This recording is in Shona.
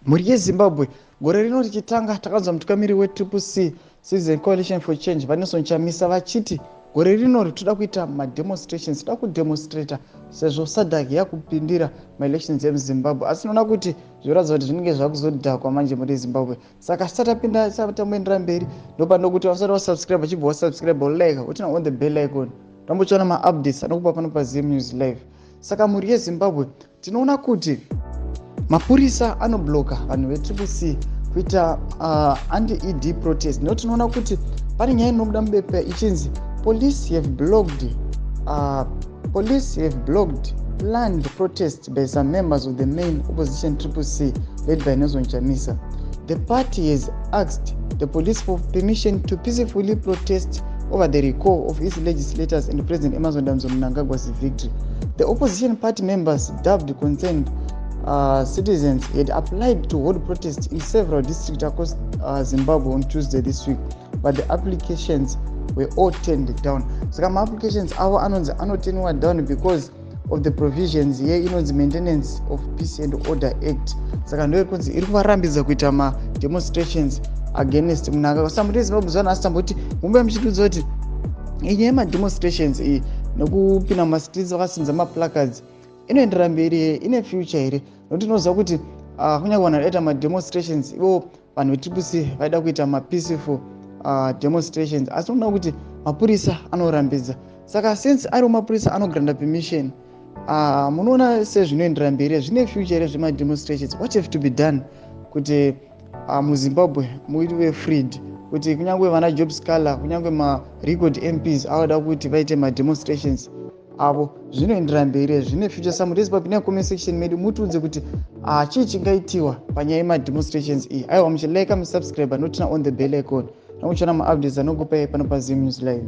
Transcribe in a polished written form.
Mhuri yeZimbabwe, gore rino richitanga takanzwa mutungamiri weTriple C, Citizen Coalition for Change, VaNelson Chamisa, vachiti gore rino toda kuita mademonstrations, toda kudemonstrata sezvo SADC yakupindira maelections emuZimbabwe. Asi tinoona kuti zvinoratidza kuti zvinenge zvakuzodhakwa manje, mhuri yeZimbabwe. Saka tisatapinda, tamboendera mberi, ndopanokuti vasati vasubscribe, achibva wasubscribe, like, uturn on the bell icon, tambochiona maupdates anokupa pano paZim News Live. Saka mhuri yeZimbabwe, tinoona kuti mapurisa anobloka vanhu veTriple C kuita anti-ED protest, nekuti tinoona kuti pane nyaya inobuda mubepa ichinzi police have blocked planned protest by some members of the main opposition Triple C led by Nelson Chamisa. The party has asked the police for permission to peacefully protest over the recall of its legislators and President Emmerson Dambudzo Mnangagwa's victory. The opposition party members, dubbed Concerned Citizens, had applied to hold protests in several districts across Zimbabwe on Tuesday this week, but the applications were all turned down. Saka maapplications avo anonzi anoturnwa down because of the provisions ye inonzi Maintenance of Peace and Order Act. Saka ndo kunzi iri kuvarambidza kuita mademonstrations against Mnangagwa. Saka mhuri yeZimbabwe, zuva nhasi tamboti mumbe muchitiudza kuti inyaya yemademonstrations iyi nekupinda mumastreets vakasimudza maplacards inoenderera mberi here? Ine future here? Nokuti tinoziva kuti kunyange vanhu vadaita mademonstrations, ivo vanhu veTriple C vaida kuita mapeaceful demonstrations, asi tinoona kuti mapurisa anorambidza. Saka since ariwo mapurisa anogranta permission, munoona sezvinoenderera mberi? Zvine future here zvemademonstrations? What have to be done kuti muZimbabwe muve freed, kuti kunyange vana Job Sikhala, kunyange marecalled MPs avada kuti vaite mademonstrations avo, zvinoenderera mberi? Zvine future? Sa mhuri yeZimbabwe, necomment section medu mutiudze kuti chii chingaitiwa panyaya yemademonstrations iyi. Aiwa, muchilike, musubscribe, noturn on the bell icon, nokuchiona maupdates anokupai pano paZim News Live.